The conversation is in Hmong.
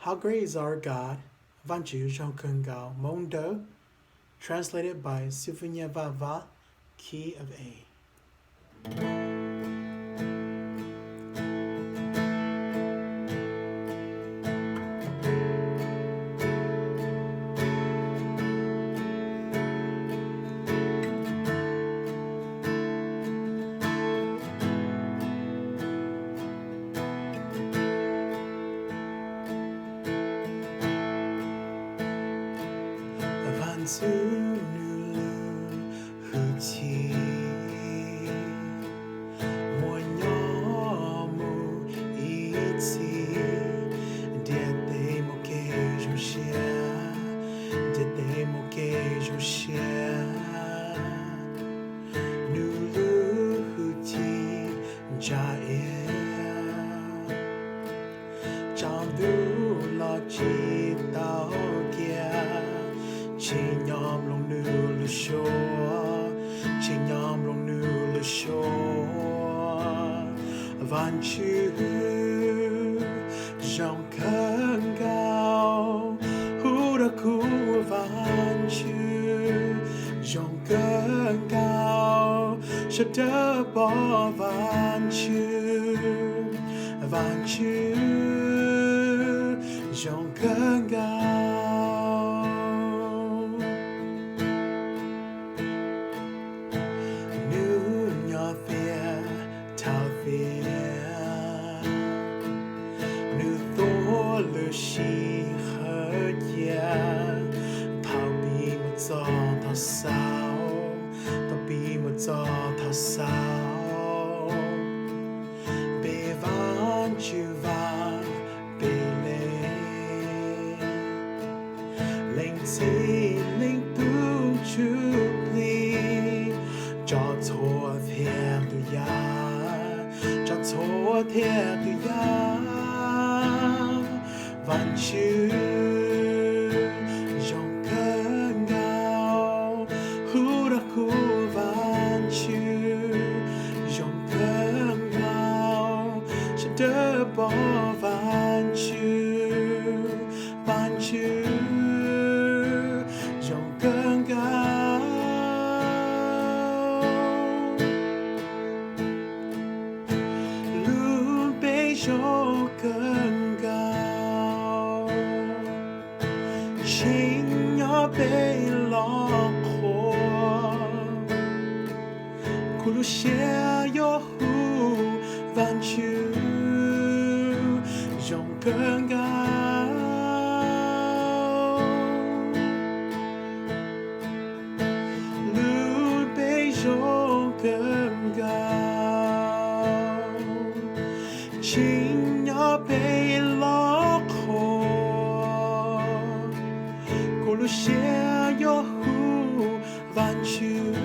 How great is our God, Vaajtswv zoo kawg nkaus, Hmoob Dawb, translated by Sylvania Vaj Vab, key of A. Vaajtswv nws lub hwj chim muaj nyob mus ib txhis. Ntiaj teb muaj kev zoo siab, ntiaj teb muaj kev zoo siab. Nws lub hwj chim ntsa iab, tsaus ntuj los tsis tau kiag. Tsim nyog mloog nws lub suab, tsim nyog mloog nws lub suab. Vaajtswv zoo kawg nkaus, hu rau kuv Vaajtswv zoo kawg nkaus, sawv daws pom Vaajtswv, Vaajtswv zoo kawg nkaus. Nws nyob tiag dhau tiag, nws tuav lub sij hawm cia. Thaum pib mus txog thaum xaus, thaum pib mus txog thaum xaus, peb Vaajtswv Vaj Peb Leeg, Leej Txiv Leej Tub Ntsuj Plig, tso txhua thiab tus yam, tso txhua thiab tus yam. Vaajtswv zoo kawg nkaus, hu rau kuv Vaajtswv zoo kawg nkaus, sawv daws pom Vaajtswv, Vaajtswv zoo kawg nkaus. Lub npe zoo kawg nkaus, tsim nyog peb los qhuas. Kuv lub siab yuav hu Vaajtswv zoo kawg nkaus. Lub npe zoo kawg nkaus, tsim nyog peb los qhuas. Kuv lub siab yuav hu Vaajtswv